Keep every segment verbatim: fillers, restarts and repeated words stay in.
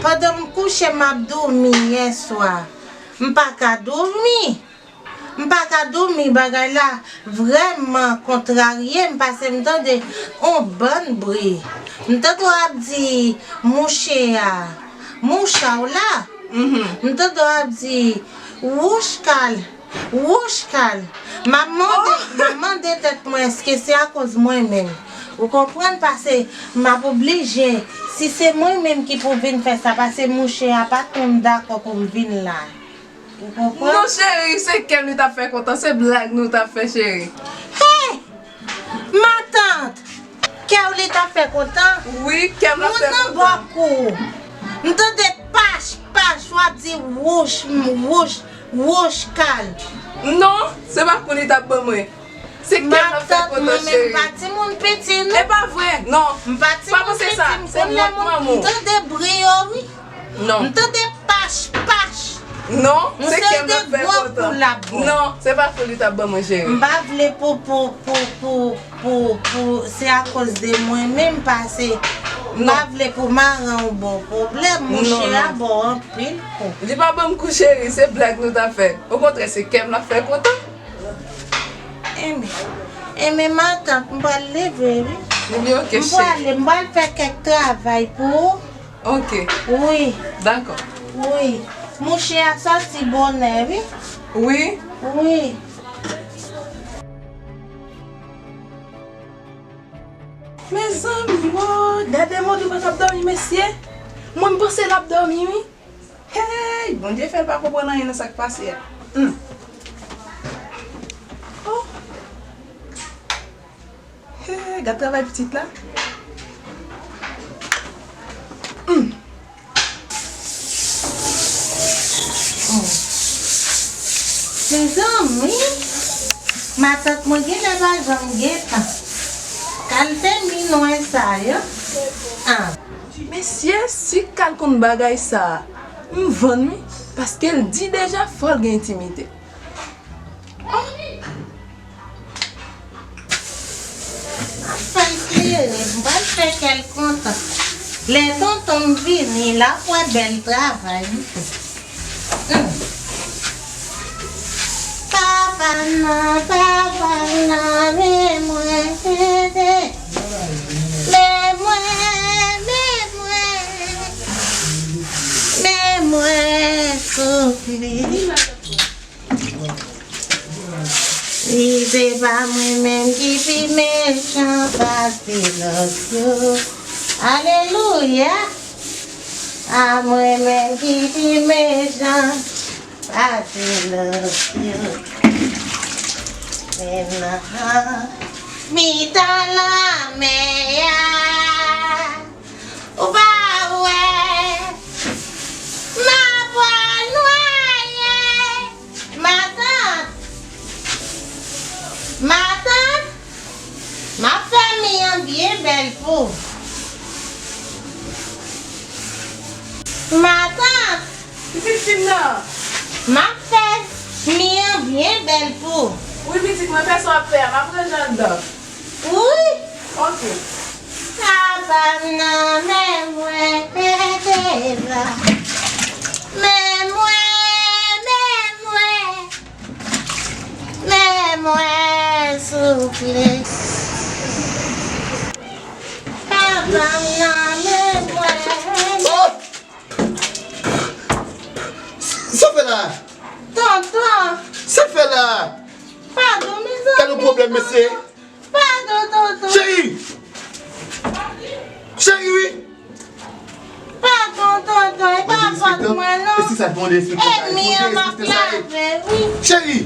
Pandan m kouche, m ap dòmi yè swa. M pa ka dòmi. M pa ka dòmi, bagay la vrèman kontrarye m, pase m tande on bann bri. M tande w ap di mouche a, mouche a w la. M tande w ap di wouch kal, wouch kal. M ap mande, m ap mande tèt mwen, èske se akoz mwen menm? Ou konprann, pase m ap oblije, si se mwen menm ki pou vin fè sa, pase mouche a pa t konn dakò pou m vin la. Ou konprann? Non, cheri, se kè m li t ap fè kontan, se blag nou t ap fè, cheri. Hey! Matant! Kè w li t ap fè kontan? Wi, kè m l ap fè kontan. Moun nan bò kou. M tande pach, pach, w ap di wouch, wouch, wouch kal. Non, se pa kou li t ap ban mwen. Se kè m ap fè kontan, cheri. Matant, mwen menm pa timoun piti, non. E pa vre, non. M pa timoun piti, m konn lè moun m tande bri yo, wi. Non. M tande pach, pach. Non, se kè m ap fè kontan. M tande gwo kou l ap bon. Non, se pa kou li t ap ban mwen, cheri. M pa vle pou, pou, pou, pou, pou, pou, se akoz de mwen menm pase. M pa vle pou maran w ba w pwoblèm, mouche a ba w anpil kou. Li pa ban m kou, cheri, se blag nou t ap fè. Okontrè, se kè m l ap fè kontan. Enben, enben, matant, m pral leve, wi. Ebyen, oke, cheri. M pral, m pral fè kèk travay pou ou. Oke. Wi. Dakò. Wi. Mouche a sòti bonè, wi. Wi. Wi. Mezanmi, wo, gade Modou pa t ap dòmi, mesye. Mwen, m panse l ap dòmi, wi. Hey, Bondye fè l pa konprann anyen nan sa k pase a. Hmm. Oh. Hey, gad travay pitit la. Hmm. Hmm. Mezanmi, matant mwen genlè pa janm gentan. Kal fè mi nwè sa yo. Ah. Mesye, si Kal konn bagay sa a, m vann wi, paske l di deja fò l gen entimite. M ap fè l klere, m pral fè kè l kontan. Lè tonton m vini, l ap wè bèl travay m fè. Hmm. Papa m nan, papa m nan, men mwen, men mwen, men mwen, men mwen soufle. Si se pa mwen menm ki pi mechan pase lòt yo. Alelouya! A mwen menm ki pi mechan pase lòt yo. Men nan mitan lanmè a, ou pa wè m ap pral nwaye. Matant! Matant! M ap fè mi an byen bèl pou ou. Matant! Pitit fi m nan! M ap fè mi an byen bèl pou ou. Wi, pitit mwen, fè sa w ap fè a, m ap ranje anndan. Wi. Ok. Papa m nan, men mwen, men mwen, men mwen, men mwen souple. Papa m nan, men mwen, men mwen. Oh! Sa fè la? Tonton! Sa fè la? Padon, mezanmi. Gade yon pwoblèm, mesye. Padon, tonton. Cheri! Cheri, wi! Padon, tonton, e pa fòt mwen, non. Enmi an m ap lave, wi. Cheri!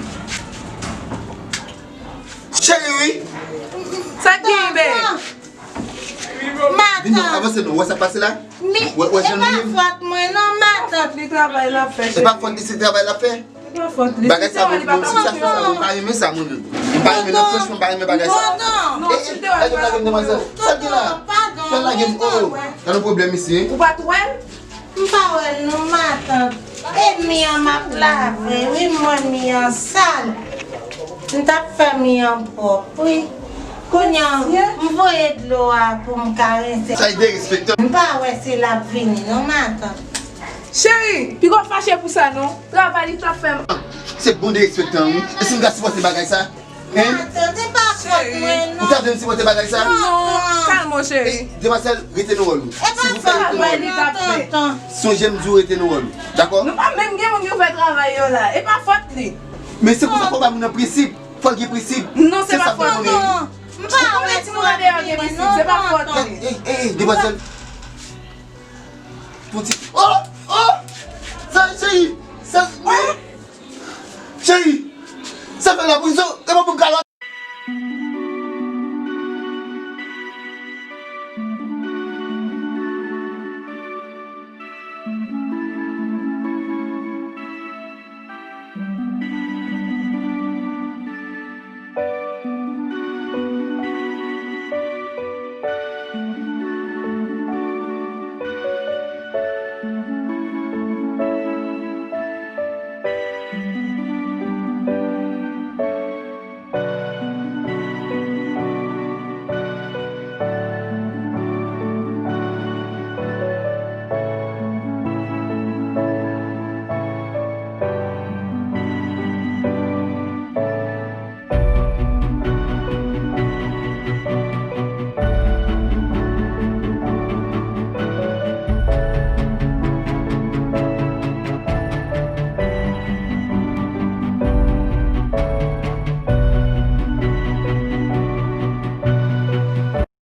Cheri, wi! Sa k genyen, bebe? Matant. Vin non, avanse non. Ou wè sa k pase la? Ou wè, ou wè jan nou ye? E pa fòt mwen, non, matant. Li travay l ap fè, cheri. E pa fòt li, se travay l ap fè? Bagay sa, mwen, mwen, si sa fè sa, mwen pa renmen sa, mwen menm. Mwen pa renmen, non, franchman, mwen pa renmen bagay sa. Tonton. Eh, eh, lage m, lage m, demwazèl. Sa k gen la? Fè lage m, oh, oh. Gade yon pwoblèm isi, hein? Ou pa t wè l? M pa wè l, non, matant. E mi an m ap lave, wi, mwen, mi an sal. M t ap fè mi an pwòp, wi. Kounye a, m voye dlo a pou m ka rense. Sa e derespektan. M pa wè si l ap vini non, matant. Cheri, piga w fache pou sa non. Travay li t ap fè m. Se bon derespektan, wi. E si m ka sipòte bagay sa? Hein? Matant, se pa fòt mwen non. Ou ta vle m sipòte bagay sa? Non, kalme w cheri. Demwazèl, rete nan wòl ou. E pa fòt Travay mwen li t non, ap fè. tonton. Sonje m di w rete nan wòl ou. Dakò? Nou pa menm gen moun ki ouvè travay yo la. E pa fòt li. Men se konsa fò ba moun nan prensip. Fò l gen prensip. Non, se pa fòt li. Tonton, m pa Ou konnen timoun andeyò gen prensip, se pa fòt li. Ey, ey, ey, demwazèl. Pou ti. Oh, oh! Sa, cheri! Sa, men. Cheri! Sa fè la prizon. E pa pou kalòt.